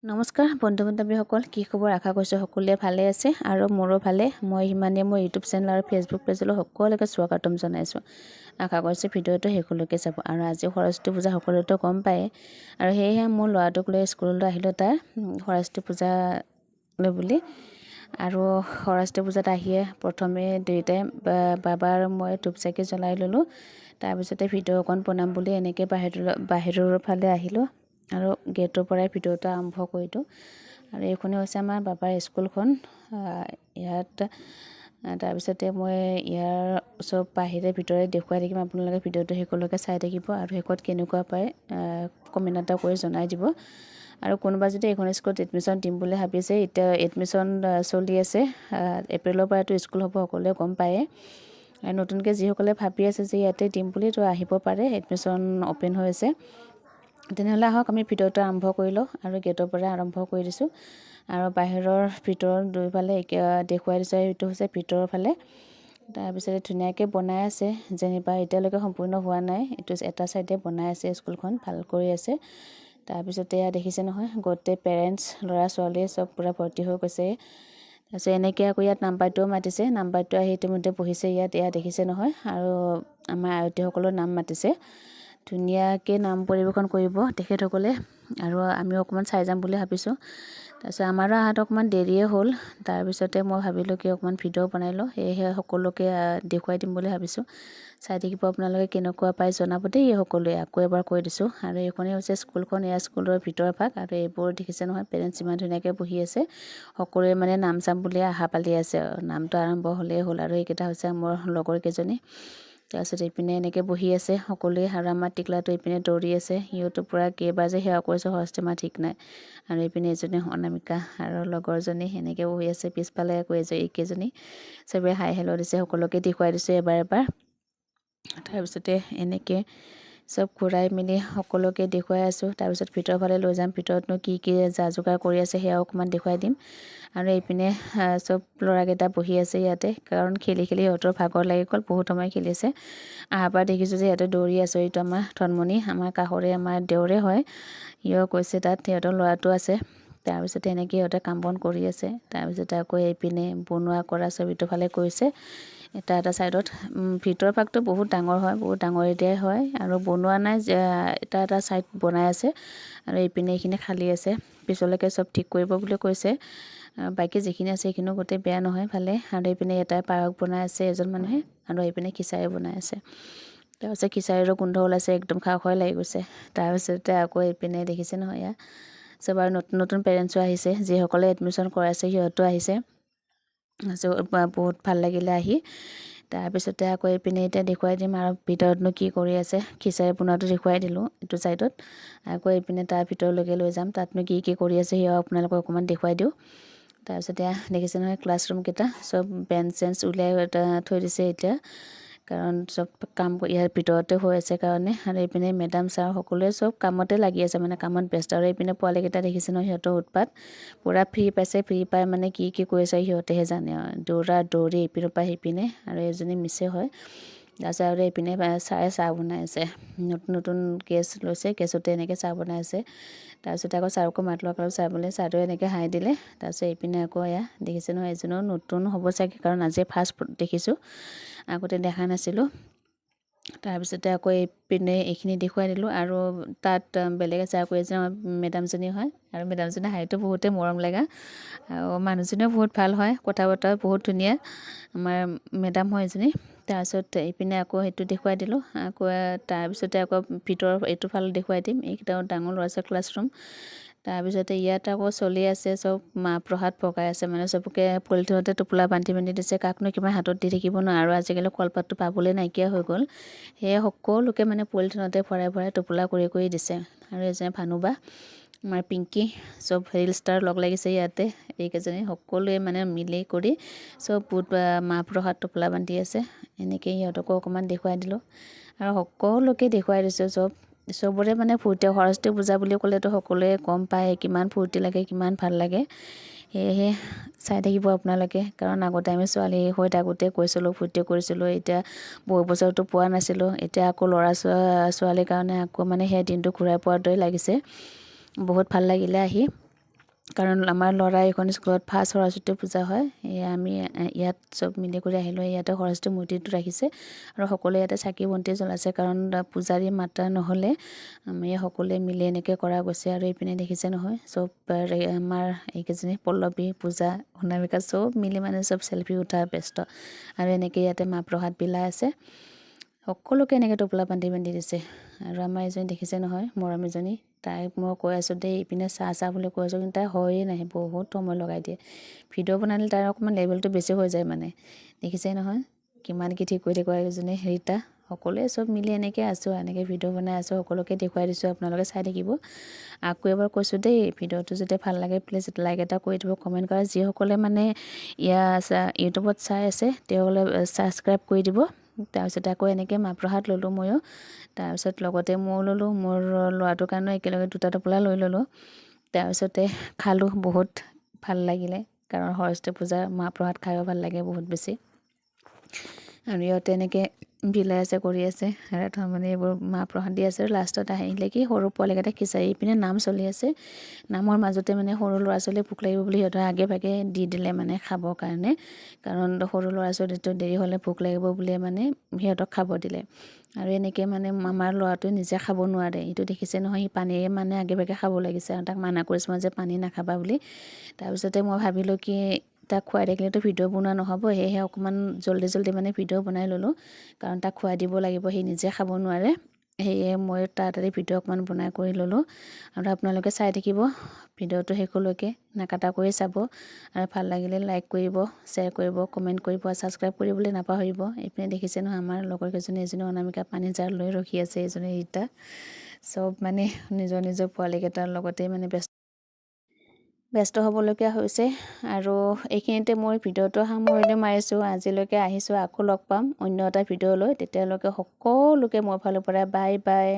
নমস্কাৰ বন্ধু বান্ধৱীসকল, কি খবৰ? আশা কৰিছোঁ সকলোৱে ভালে আছে আৰু মোৰো ভালে। মই সিমানেই মোৰ ইউটিউব চেনেল আৰু ফেচবুক পেজলৈ সকলোকে স্বাগতম জনাইছোঁ। আশা কৰিছোঁ ভিডিঅ'টো শেষলৈকে চাব। আৰু আজি সৰস্বতী পূজা, সকলোৱেতো গম পায়। আৰু সেয়েহে মোৰ ল'ৰাটোক লৈ স্কুললৈ আহিলোঁ, তাৰ সৰস্বতী পূজালৈ বুলি। আৰু সৰস্বতী পূজাত আহিয়ে প্ৰথমে দুয়োটাই, বাবা আৰু মই, ধূপ চাকি জ্বলাই ল'লোঁ। তাৰপিছতে ভিডিঅ' অকণ বনাম বুলি এনেকৈ বাহিৰৰ ফালে আহিলোঁ আৰু গেটৰ পৰাই ভিডিঅ'টো আৰম্ভ কৰিলোঁ। আৰু এইখনেই হৈছে আমাৰ বাবাৰ স্কুলখন ইয়াত। তাৰপিছতে মই ইয়াৰ চব বাহিৰে ভিতৰে দেখুৱাই থাকিম। আপোনালোকে ভিডিঅ'টো শেষলৈকে চাই থাকিব আৰু শেষত কেনেকুৱা পায় কমেণ্ট এটা কৰি জনাই দিব। আৰু কোনোবা যদি এইখন স্কুলত এডমিশ্যন দিম বুলি ভাবিছে, এতিয়া এডমিশ্যন চলি আছে। এপ্ৰিলৰ পৰাতো স্কুল হ'ব, সকলোৱে গম পায়ে। আৰু নতুনকৈ যিসকলে ভাবি আছে যে ইয়াতে দিম বুলি, তো আহিব পাৰে, এডমিশ্যন অ'পেন হৈ আছে। তেনেহ'লে আহক, আমি ভিডিঅ'টো আৰম্ভ কৰি লওঁ। আৰু গেটৰ পৰা আৰম্ভ কৰি দিছোঁ আৰু বাহিৰৰ ভিতৰৰ দুয়োফালে দেখুৱাই দিছোঁ। এইটো হৈছে ভিতৰৰ ফালে। তাৰপিছতে ধুনীয়াকৈ বনাই আছে যেনিবা, এতিয়ালৈকে সম্পূৰ্ণ হোৱা নাই। এইটো এটা ছাইডে বনাই আছে, স্কুলখন ভাল কৰি আছে। তাৰপিছতে এয়া দেখিছে নহয়, গোটেই পেৰেণ্টছ, ল'ৰা ছোৱালী চব পূৰা ভৰ্তি হৈ গৈছে। তাৰপিছত এনেকৈ আকৌ ইয়াত নাম্বাৰটোও মাতিছে। নাম্বাৰটো আহি ইতিমধ্যে বহিছে ইয়াত। এয়া দেখিছে নহয়, আৰু আমাৰ আয়তীসকলৰ নাম মাতিছে। ধুনীয়াকৈ নাম পৰিৱেশন কৰিব তেখেতসকলে আৰু আমিও অকণমান চাই যাম বুলি ভাবিছোঁ। তাৰপিছত আমাৰো অহাত অকণমান দেৰিয়ে হ'ল। তাৰপিছতে মই ভাবিলোঁ কি অকণমান ভিডিঅ' বনাই লওঁ, সেয়েহে সকলোকে দেখুৱাই দিম বুলি ভাবিছোঁ। চাই থাকিব আপোনালোকে, কেনেকুৱা পায় জনাব দেই সকলোৱে, আকৌ এবাৰ কৈ দিছোঁ। আৰু এইখনেই হৈছে স্কুলখন, এয়া স্কুলৰ ভিতৰৰ ভাগ। আৰু এইবোৰ দেখিছে নহয়, পেৰেণ্টছ ইমান ধুনীয়াকৈ বহি আছে। সকলোৱে মানে নাম চাম বুলি আশা পালি আছে, নামটো আৰম্ভ হ'লেই হ'ল। আৰু এইকেইটা হৈছে মোৰ লগৰ কেইজনী। তাৰপিছত এইপিনে এনেকৈ বহি আছে সকলোৱে আৰু আমাৰ টিকলাটো এইপিনে দৌৰি আছে। সিহঁতো পূৰা কেইবাৰ যে সেৱা কৰিছে সৰস্বতী মা, ঠিক নাই। আৰু এইপিনে এজনী অনামিকা আৰু লগৰজনী এনেকৈ বহি আছে। পিছফালে আকৌ এইকেইজনী চবে হাই হেল্ল' দিছে। সকলোকে দেখুৱাই দিছোঁ এবাৰ এবাৰ। তাৰপিছতে এনেকৈ চব ঘূৰাই মেলি সকলোকে দেখুৱাই আছোঁ। তাৰপিছত ভিতৰৰ ফালে লৈ যাম। ভিতৰতনো কি কি যা যোগাৰ কৰি আছে, সেয়াও অকণমান দেখুৱাই দিম। আৰু এইপিনে চব ল'ৰাকেইটা বহি আছে ইয়াতে, কাৰণ খেলি খেলি সিহঁতৰ ভাগৰ লাগি গ'ল, বহুত সময় খেলিছে। অহাৰ পৰা দেখিছোঁ যে সিহঁতে দৌৰি আছে। এইটো আমাৰ ধনমণি, আমাৰ কাষৰে, আমাৰ দেওৰে হয়। সিও কৈছে তাত সিহঁতৰ ল'ৰাটো আছে। তাৰপিছতে এনেকৈ সিহঁতে কাম বন কৰি আছে। তাৰপিছতে আকৌ এইপিনে বনোৱা কৰা চব ইটো ফালে কৰিছে এটা এটা ছাইডত। ভিতৰৰ ভাগটো বহুত ডাঙৰ হয়, বহুত ডাঙৰ এৰিয়াই হয়। আৰু বনোৱা নাই, এটা এটা ছাইড বনাই আছে আৰু এইপিনে এইখিনি খালী আছে। পিছলৈকে চব ঠিক কৰিব বুলি কৈছে। বাকী যিখিনি আছে সেইখিনিও গোটেই বেয়া নহয়, ভালে। আৰু এইপিনে এটাই পায়স বনাই আছে এজন মানুহে আৰু এইপিনে খিচাৰি বনাই আছে। তাৰপিছত খিচাৰিৰো গোন্ধ ওলাইছে, একদম খাওঁ খাওঁ লাগি গৈছে। তাৰপিছতে আকৌ এইপিনে দেখিছে নহয় এয়া চব। আৰু নতুন নতুন পেৰেণ্টছো আহিছে, যিসকলে এডমিশ্যন কৰাইছে সিহঁতো আহিছে। বহুত ভাল লাগিলে আহি। তাৰপিছতে আকৌ এইপিনে এতিয়া দেখুৱাই দিম আৰু ভিতৰতনো কি কৰি আছে। খিচাৰি বনোৱাটো দেখুৱাই দিলোঁ এইটো ছাইডত। আকৌ এইপিনে তাৰ ভিতৰলৈকে লৈ যাম, তাতনো কি কি কৰি আছে সেয়াও আপোনালোকক অকণমান দেখুৱাই দিওঁ। তাৰপিছত এয়া দেখিছে নহয়, ক্লাছৰুমকেইটা চব বেঞ্চ চেঞ্চ উলিয়াই থৈ দিছে এতিয়া, কাৰণ চব কাম ইয়াৰ ভিতৰতে হৈ আছে কাৰণে। আৰু এইপিনে মেডাম, ছাৰ সকলোৱে চব কামতে লাগি আছে, মানে কামত ব্যস্ত। আৰু এইপিনে পোৱালিকেইটা দেখিছে নহয়, সিহঁতৰ উৎপাত, পূৰা ফ্ৰী পাইছে। ফ্ৰী পাই মানে কি কি কৰিছে সিহঁতেহে জানে আৰু, দৌৰা দৌৰি ইপিনৰ পৰা সিপিনে। আৰু এজনী মিছে হয়। তাৰপিছত আৰু এইপিনে ছাৰে চাহ বনাই আছে। নতুন নতুন গেছ লৈছে, গেছতে এনেকৈ চাহ বনাই আছে। তাৰপিছতে আকৌ ছাৰকো মাত লগালোঁ ছাৰ বুলি, ছাৰেও এনেকৈ হাই দিলে। তাৰপিছত এইপিনে আকৌ এয়া দেখিছে নহয়, এজনেও নতুন হ'ব চাগে, কাৰণ আজিয়ে ফাৰ্ষ্ট দেখিছোঁ, আগতে দেখা নাছিলোঁ। তাৰপিছতে আকৌ এইপিনে এইখিনি দেখুৱাই দিলোঁ। আৰু তাত বেলেগ আছে আকৌ, এজন মেডামজনী হয়। আৰু মেডামজনীৰ হাঁহিটো বহুতেই মৰম লগা আৰু মানুহজনীও বহুত ভাল হয়, কথা বতৰা বহুত ধুনীয়া। আমাৰ মেডাম হয় এজনী। তাৰপিছত এইপিনে আকৌ সেইটো দেখুৱাই দিলোঁ। আকৌ তাৰপিছতে আকৌ ভিতৰৰ এইটো ফাল দেখুৱাই দিম। এইকেইটাও ডাঙৰ ল'ৰা ছোৱালী ক্লাছৰুম। তাৰপিছতে ইয়াত আকৌ চলি আছে, চব মাহ প্ৰসাদ পকাই আছে, মানে চবকে পলিথিনতে টোপোলা বান্ধি বান্ধি দিছে। কাকনো কিমান হাতত দি থাকিব ন? আৰু আজিকালি কলপাতটো পাবলৈ নাইকিয়া হৈ গ'ল, সেয়ে সকলোকে মানে পলিথিনতে ভৰাই ভৰাই টোপোলা কৰি কৰি দিছে। আৰু এজনে ভানুবা, আমাৰ পিংকি, চব ৰিল ষ্টাৰ লগ লাগিছে ইয়াতে। এইকেইজনী সকলোৱে মানে মিলি কৰি চব বুট মাহ প্ৰসাদ টোপোলা বান্ধি আছে এনেকৈ। সিহঁতকো অকণমান দেখুৱাই দিলোঁ আৰু সকলোকে দেখুৱাই দিছোঁ চব। চবৰে মানে ফূৰ্তি। সৰস্বতী পূজা বুলি ক'লেতো সকলোৱে গম পায় কিমান ফূৰ্তি লাগে, কিমান ভাল লাগে। সেয়েহে চাই থাকিব আপোনালোকে, কাৰণ আগতে আমি ছোৱালী হৈ থাকোঁতে গৈছিলোঁ, ফূৰ্তি কৰিছিলোঁ। এতিয়া বহু বছৰতো পোৱা নাছিলোঁ। এতিয়া আকৌ ল'ৰা ছোৱালীৰ কাৰণে আকৌ মানে সেই দিনটো ঘূৰাই পোৱাৰ দৰে লাগিছে। বহুত ভাল লাগিলে আহি। কাৰণ আমাৰ ল'ৰা এইখন স্কুলত ফাৰ্ষ্ট সৰস্বতী পূজা হয়। এয়া আমি ইয়াত চব মিলি কৰি আহিলোঁ। ইয়াতে সৰস্বতী মূৰ্তিটো ৰাখিছে আৰু সকলোৱে ইয়াতে চাকি বন্তি জ্বলাইছে, কাৰণ পূজাৰী মাতা নহ'লে আমি সকলোৱে মিলি এনেকৈ কৰা গৈছে। আৰু এইপিনে দেখিছে নহয়, চব আমাৰ এইকেইজনী পল্লৱী, পূজা, অনামিকা চব মিলি মানে চব চেলফি উঠা ব্যস্ত। আৰু এনেকৈ ইয়াতে মাহ প্ৰসাদ বিলাই আছে সকলোকে, এনেকৈ টোপোলা বান্ধি বান্ধি দিছে। আৰু আমাৰ এজনী দেখিছে নহয়, মৰমীজনী, তাইক মই কৈ আছোঁ দেই, ইপিনে চাহ চাহ বুলি কৈ আছোঁ, কিন্তু তাই হয়েই নাহে, বহুত সময় লগাই দিয়ে। ভিডিঅ' বনালে তাইৰ অকণমান লেভেলটো বেছি হৈ যায় মানে। দেখিছে নহয়, কিমান কি ঠিক কৰি থাকিব এজনী ৰীতা। সকলোৱে চব মিলি এনেকৈ আছোঁ, এনেকৈ ভিডিঅ' বনাই আছোঁ, সকলোকে দেখুৱাই দিছোঁ, আপোনালোকে চাই থাকিব। আকৌ এবাৰ কৈছোঁ দেই, ভিডিঅ'টো যদি ভাল লাগে প্লিজ লাইক এটা কৰি দিব, কমেণ্ট কৰা। যিসকলে মানে ইয়াৰ ইউটিউবত চাই আছে, তেওঁলোকে ছাবস্ক্ৰাইব কৰি দিব। তাৰপিছত আকৌ এনেকৈ মাহ প্ৰসাদ ল'লোঁ ময়ো। তাৰপিছত লগতে ময়ো ল'লোঁ, মোৰ ল'ৰাটোৰ কাৰণেও একেলগে দুটা টোপোলা লৈ ল'লোঁ। তাৰপিছতে খালোঁ, বহুত ভাল লাগিলে, কাৰণ সৰস্বতী পূজাৰ মাহ প্ৰসাদ খায়ো ভাল লাগে বহুত বেছি। আৰু ইহঁতে এনেকৈ বিলাই আছে, কৰি আছে, আৰু মানে এইবোৰ মাহ প্ৰসাদ দি আছে। আৰু লাষ্টত আহিলে কি, সৰু পোৱালিকেইটা খিচাৰি, ইপিনে নাম চলি আছে, নামৰ মাজতে মানে সৰু ল'ৰা ছোৱালী ভোক লাগিব বুলি সিহঁতৰ আগে ভাগে দি দিলে মানে খাবৰ কাৰণে, কাৰণ সৰু ল'ৰা ছোৱালীটো দেৰি হ'লে ভোক লাগিব বুলিয়ে মানে সিহঁতক খাব দিলে। আৰু এনেকৈ মানে আমাৰ ল'ৰাটোৱে নিজে খাব নোৱাৰে, এইটো দেখিছে নহয়, সি পানীয়ে মানে আগে ভাগে খাব লাগিছে আৰু তাক মানা কৰিছোঁ মই যে পানী নাখাবা বুলি। তাৰপিছতে মই ভাবিলোঁ কি, তাক খুৱাই থাকিলেতো ভিডিঅ' বনোৱা নহ'ব, সেয়েহে অকণমান জল্দি জল্দি মানে ভিডিঅ' বনাই ল'লোঁ, কাৰণ তাক খুৱাই দিব লাগিব, সি নিজে খাব নোৱাৰে। সেয়ে মই তাতে ভিডিঅ' অকণমান বনাই কৰি ল'লোঁ। আৰু আপোনালোকে চাই থাকিব ভিডিঅ'টো শেষলৈকে, নাকাটাকৈয়ে চাব। আৰু ভাল লাগিলে লাইক কৰিব, শ্বেয়াৰ কৰিব, কমেণ্ট কৰিব, ছাবস্ক্ৰাইব কৰিবলৈ নাপাহৰিব। এইপিনে দেখিছে নহয়, আমাৰ লগৰ কেইজনী, এজনী অনামিকা পানী জাৰ লৈ ৰখি আছে, এজনী ৰীতা, চব মানে নিজৰ নিজৰ পোৱালিকেইটাৰ লগতেই মানে ব্যস্ত ব্যস্ত হ'বলগীয়া হৈছে। আৰু এইখিনিতে মোৰ ভিডিঅ'টো সামৰণি মাৰিছোঁ। আজিলৈকে আহিছোঁ, আকৌ লগ পাম অন্য এটা ভিডিঅ' লৈ। তেতিয়ালৈকে সকলোকে মোৰ ফালৰ পৰা বাই বাই।